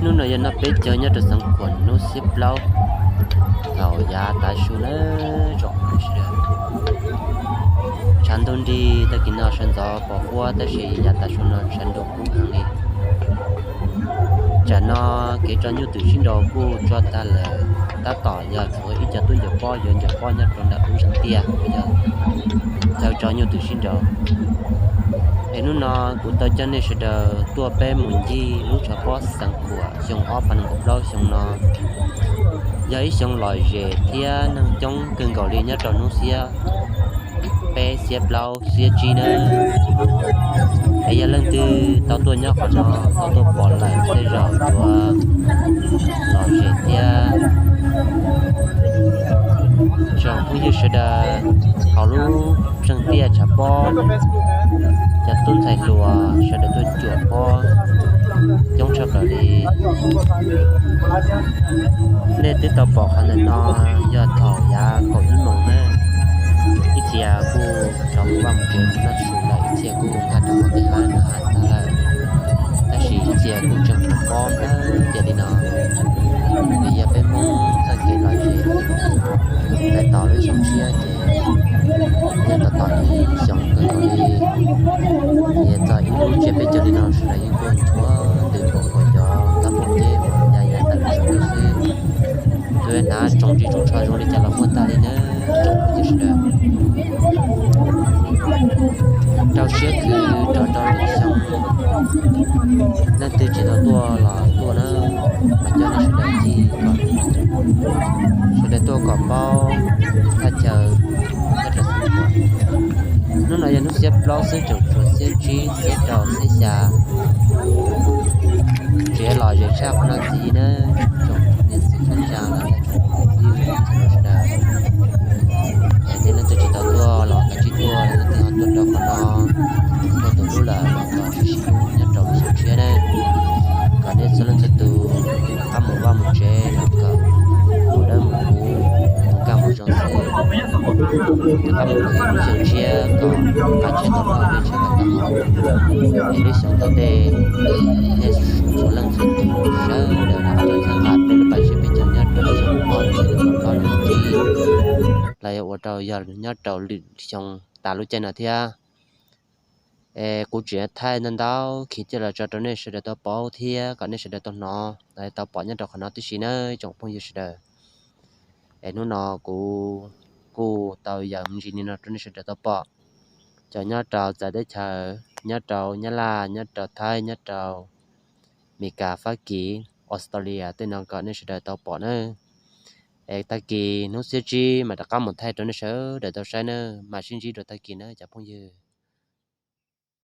Hnub no yog noj peb caug nyob rau xeev Khuam hnub xiab plaub thaum yav tav su na. Tsoom sawv daws, tshav ntuj nrig tag kis no sawv ntxov pos huab tab sis yav tav su no tshav ntuj kub heev li. Tsam no kev tso nyuj twm sib nraus kuj tso tag lawm, tab tom yog tshuav ib co tub ncaws pob yuav ncaws pob nyob rau nram lub zos tiaj uas yog chaw tso nyuj twm sib nraus. Es hnub no kuv tau coj nej sawv daws tuaj peb mus ncig lub tshav pob xeev Khuam xyoo ob phav nees nkaum plaub xyoo no. Yog ib xyoo lom zem thiab neeg coob kawg nkaus li nyob rau hnub xiab peb xiab plaub xiab tsib nawb. Es yog leej twg tau tuaj nyob qhov no, tau tuaj pom lawm tej zaum yuav lom zem thiab. Tsoom phooj ywg sawv daws, hauv lub tsev tiaj tshav pob, cov tub ntxhais hluas sawv daws tuaj cuam pob coob tshaj plaws li. Nej twb tau pom qhov ntawm no yog thaum yav kaum ib moos na, ib txhia kuj rov mus vaj mus tsev mus noj su lawm, ib txhia kuj nkag rau hauv tej hav noj hav tag lawm, tab sis ib txhia kuj tseem tshuav pob plawg tiag li no. Vim yog peb Hmoob txoj kev lom zem lawv tos lub xyoo tshiab ces yog tos tos ib xyoos kawg nkaus li. Ces txog ib lub tsiab peb caug li no sawv daws yeej tuaj ntxhua ntws npaum nkaus cov kab phooj ceb uas ya yav tas los saum no xwb. Tus hnav tsoos ris tsoos tsho zoo li cas los muaj tag li nawb tsoom phooj ywg sawv daws. Rau siab khwv rov rau lwm xyoo, leej twg tsis tau tuaj los tuaj na, mas coj nej sawv daws ncig kom sawv daws tuaj kom paub thaj chaw nyob rau xeev Khuam. Hnub no yog hnub xiab plaub xwb, tseem tshuav xiab tsib xiab rau xiab xya. Tsev lom zem tshaj qhov no ntxiv na, tsoom niam txiv kwv tij los yog tsoom phooj ywg sawv daws. Es nej leej twg tsis tau tuaj los kav tsij tuaj, leej twg ho tuaj rau qhov no, tuaj tus hlub lawm los kom sib sib hlub nyob rau lub xyoo tshiab na. Kom nej txhua leej txhua tus rov qab mus vaj mus tsev los kom mus dawb mus huv, mus nkag mus zoo xwb. Rov qab mus nrog lub xyoo tshiab kom qab tsheb tau loj dej tsheb tau tau hau. Es lub xyoo tom ntej nej txhua leej txhua tus sawv daws rov qab tuaj txhawb nqa peb lub paj zeb peb caug nyob rau xyoo ob txhiab nees nkaum plaub no ntxiv, los yog ua rau yog nyob rau lwm xyoo tas lub caij no thiab. Es kuv tseem thaij ntau ntau khiv coj los tso rau nej sawv daws tau paub thiab kom nej sawv daws tau hnov los tau pom nyob rau qhov no tib si nawb tsoom phooj ywg sawv daws. Es hnub no kuv kuj tau yaws me ntsis li no rau nej sawv daws tau pom. Cov nyob rau txawv teb chaws, nyob rau Nyab Laj, nyob rau Thaib, nyob rau Mes Kas, Fab Kis, Australia tej no kom nej sawv daws tau pom nawb. Es tag kis hnub xiab tsib mas rov qab mus thaij rau nej sawv daws tau saib nawb, mas sib ntsib rau tag kis nawb cov phooj ywg.